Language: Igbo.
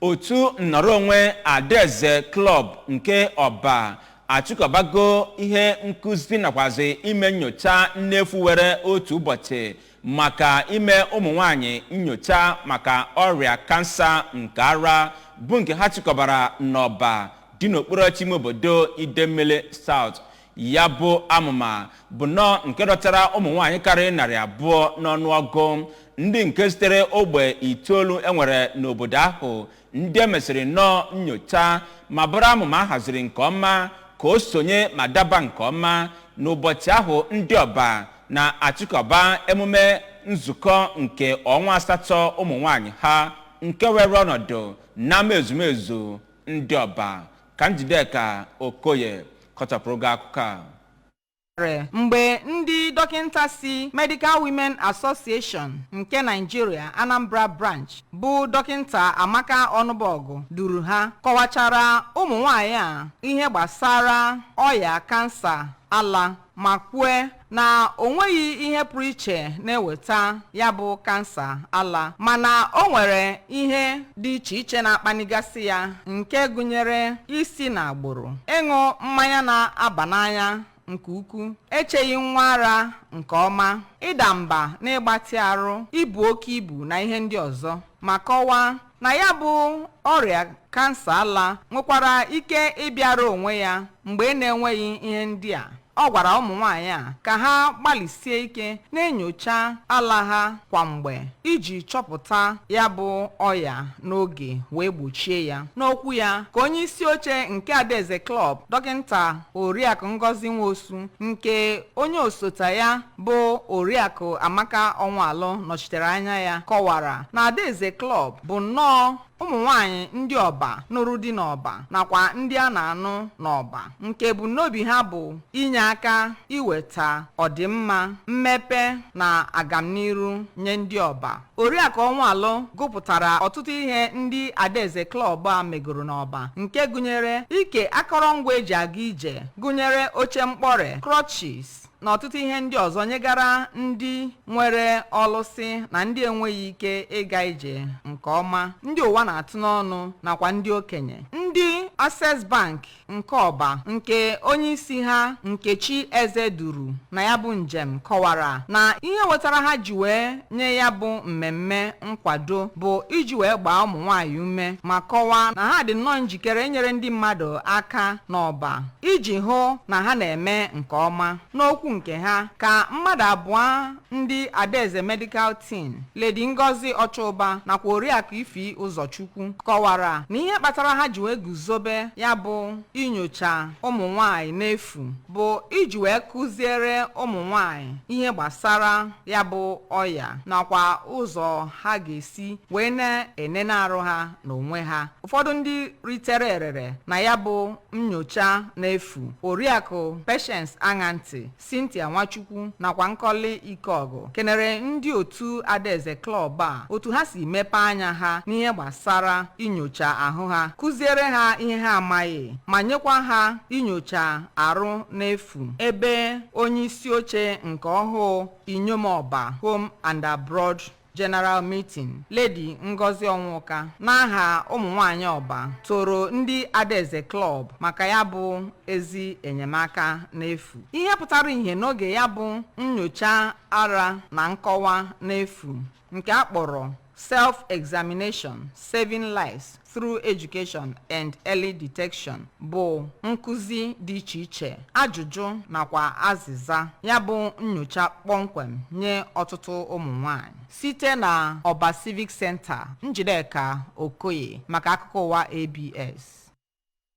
Otu nnọrọ onwe Adaeze Club nke Ọba achịkọbago ihe nkụzi nakwazi ime nyocha n'efu were otu ụbọchị maka ime ụmụ nwanyị nyocha maka ọrịa kansa nke ara, bụ nke ha chịkọbara n'Ọba dị n'okpuru ọchịchị ime obodo Idemmili South. Ya bụ amụma bụ nnọọ nke dọtara ụmụ nwaanyị karịrị 200 n'ọnụọgụ, ndị nke sitere ogbe itoolu enwere n'obodo ahụ, ndị emesịrị nnọọ nyocha ma bụrụ amụma a haziri nke ọma ka o sonye ma daba nke ọma n'ụbọchị ahụ ndị Ọba na-achịkọba emume nzukọ nke ọnwa 8 ụmụ nwanyị ha, nke were ọnọdụ n'ama ezumezu ndị Ọba. Ka Njideka Okoye kọchapụrụ gị akụkọ a. Mgbe ndị dọkịta si Medical Women Association nke Nigeria, Anambra Branch, bụ Dọkịta Amaka Ọnụbọgụ duru ha kọwachara ụmụ nwanyị a ihe gbasara ọya kansa ala, ma kwue na o nweghị ihe pụrụ iche na-eweta ya bụ kansa ala, mana o nwere ihe dị iche iche na-akpanigasị ya, nke gụnyere isi na agbụrụ, ịṅụ mmanya na-aba n'anya nke ukwuu, echeghị nwa ara nke ọma, ịda mba n'ịgbatị arụ, ibu oke ibu na ihe ndị ọzọ, ma kọwaa na ya bụ ọrịa kansa ala nwekwara ike ịbịara onwe ya mgbe na-enweghị ihe ndị a. Ọ gwara ụmụ nwanyị a ka ha gbalịsie ike na-enyocha ala ha kwa mgbe iji chọpụta ya bụ ọya n'oge wee gbochie ya. N'okwu ya ka onye isi oche nke Adaeze Club, Dọkịta Oriakụ Ngozi Nwosu, nke onye osote ya bụ Oriakụ Amaka Ọnwalụ nọchitere anya ya, kọwara na Adaeze Club bụ nnọọ ụmụ nwanyị ndị Ọba nụrụ di n'Ọba nakwa ndị a na-anụ n'Ọba, nke ebumnobi ha bụ inye aka iweta ọdịmma, mmepe na agamniru nye ndị Ọba. Oriakụ Ọnwalụ gụpụtara ọtụtụ ihe ndị Adaeze Club a megoro n'Ọba, nke gụnyere ike akọrọngwa eji aga ije, gụnyere oche mkpọre, crutches na ọtụtụ ihe ndị ọzọ, nyegara ndị nwere ọlụsị na ndị enweghị ike ịga ije nke ọma, ndị ụwa na-atụ n'ọnụ nakwa ndị okenye. Ndị Access Bank nke Ọba, nke onye isi ha Nkechi Eze duru na ya bụ njem, kọwara na ihe wetara ha ji wee nye ya bụ mmemme nkwado bụ iji wee gbaa ụmụ nwaanyị ume, ma kọwaa na ha dị nnọọ njikere inyere ndị mmadụ aka n'Ọba iji hụ na ha na-eme nke ọma. N'okwu nke ha ka mmadụ abụọ ndị Adaeze Medical Team, Lady Ngozi Ọchụba nakwa Oriakụ Ifi Ụzọchukwu, kọwara na ihe kpatara ha ji wee guzobe ya bụ inyocha ụmụ nwanyị n'efu bụ iji wee kụziere ụmụ nwanyị ihe gbasara ya bụ ọya nakwa ụzọ ha ga-esi wee na-enene arụ ha n'onwe ha. Ụfọdụ ndị ritere erere na ya bụ nyocha n'efu, Oriakụ Patience Aṅantị, Cynthia Nwachukwu nakwa Nkọli Ikeọgụ, kenere ndị otu Adaeze Club a otu ha si mepee anya ha n'ihe gbasara inyocha ahụ ha, kụziere ha ihe ha amaghị, ma nyekwa ha inyocha arụ n'efu, ebe onye isi oche nke ọhụụ Inyom Ọba Home and Abroad General Meeting, Lady Ngozi Ọnwụka, n'aha ụmụ nwanyị Ọba, toro ndị Adaeze Club maka ya bụ ezi enyemaka n'efu. Ihe pụtara ìhè n'oge ya bụ nyocha ara na nkọwa n'efu, nke a kpọrọ Self-Examination Saving Lives Through Education and Early Detection, bụ nkụzi dị iche iche, ajụjụ nakwa azịza ya bụ nyocha kpọmkwem nye ọtụtụ ụmụ nwanyị. Site na Ọba Civic Center, Njideka Okoye maka akụkọ ụwa ABS.